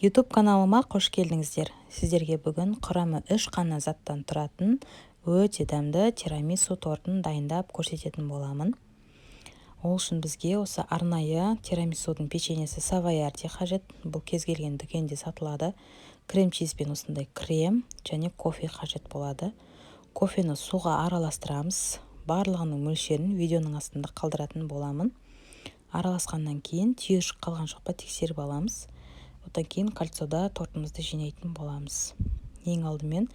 YouTube каналыма қош келдіңіздер! Сіздерге бүгін құрамы үш қана заттан тұратын өте дәмді тирамису тортын дайындап көрсететін боламын. Ол үшін бізге осы арнайы тирамисудың печеньесі савоярди қажет. Бұл кез келген дүкенде сатылады. Крем чиз бен осындай крем және кофе қажет болады. Кофені суға араластырамыз. Барлығының мөлшерін видеоның астында қалдыратын боламын. Араласқаннан кейін түйіршік қалған жоқ па, тексеріп аламыз. Одан кейін кольцода тортымызды жинайтын боламыз. Ең алдымен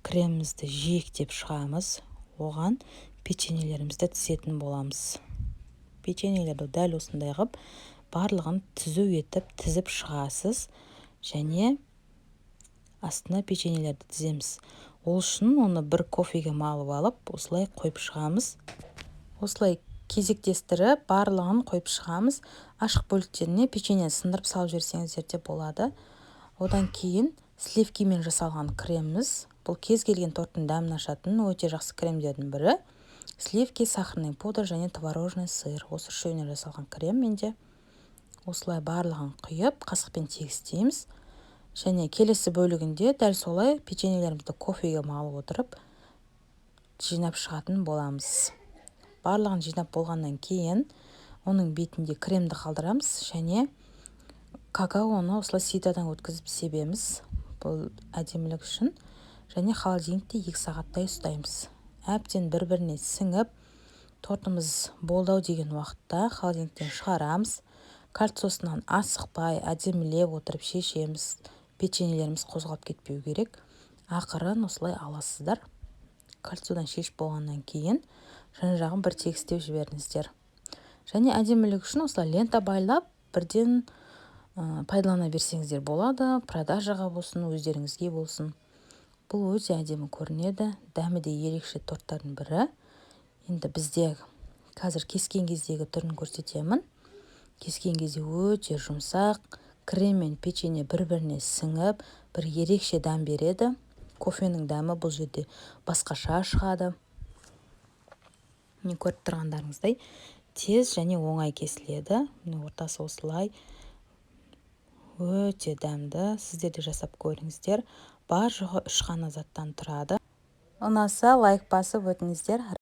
кремімізді жиектеп шығамыз, оған печеньелерімізді тізетін боламыз. Печеньелерді дәл осындай қылып барлығын түзу етіп тізіп шығасыз және астына печеньелерді тіземіз. Ол үшін оны бір кофеге малып алып, осылай қойып шығамыз. Осылай кезектестіріп барлығын қойып шығамыз. Ашық бөліктеріне печенье сындырып салып жіберсеңіздер де болады. Одан кейін сливкимен жасалған креміміз. Бұл кез келген торттың дәмін ашатын өте жақсы кремдердің бірі. Сливки, сахарный пудра және творожный сыр, осы үшеуінен жасалған крем менде. Осылай барлығын құйып, қасықпен тегістейміз және келесі бөлігінде дәл солай печеньелерімізді кофеге малып отырып жинап шығатын боламыз. Барлығын жинап болғаннан кейін оның бетінде кремді қалдырамыз және какаоны осылай ситодан өткізіп себеміз. Бұл әдемілік үшін. Және холодильникте 2 сағаттай ұстаймыз. Әбден бір біріне сіңіп, тортымыз болды ау деген уақытта холодильниктен шығарамыз. Кольцосынан асықпай, әдемілеп отырып шешеміз. Печеньелеріміз қозғалып кетпеу керек. Ақырын осылай аласыздар. Кольцодан шешіп болғаннан кейін жан жағын бір тегістеп жіберіңіздер және әдемілік үшін осылай лента байлап, бірден пайдалана берсеңіздер болады. Продажаға болсын, өздеріңізге болсын, бұл өте әдемі көрінеді. Дәмі де ерекше торттардың бірі. Енді бізде қазір кескен кездегі түрін көрсетемін. Кескен кезде өте жұмсақ, крем мен печенье бір-біріне сіңіп, бір ерекше дәм береді. Кофенің дәмі бұл жерде басқаша шығады. Міне, көріп тұрғандарыңыздай, тез және оңай кесіледі. Міне, ортасы осылай өте дәмді. Сіздер де жасап көріңіздер. Бар жоғы үш қана заттан тұрады. Ұнаса, лайк басып өтіңіздер.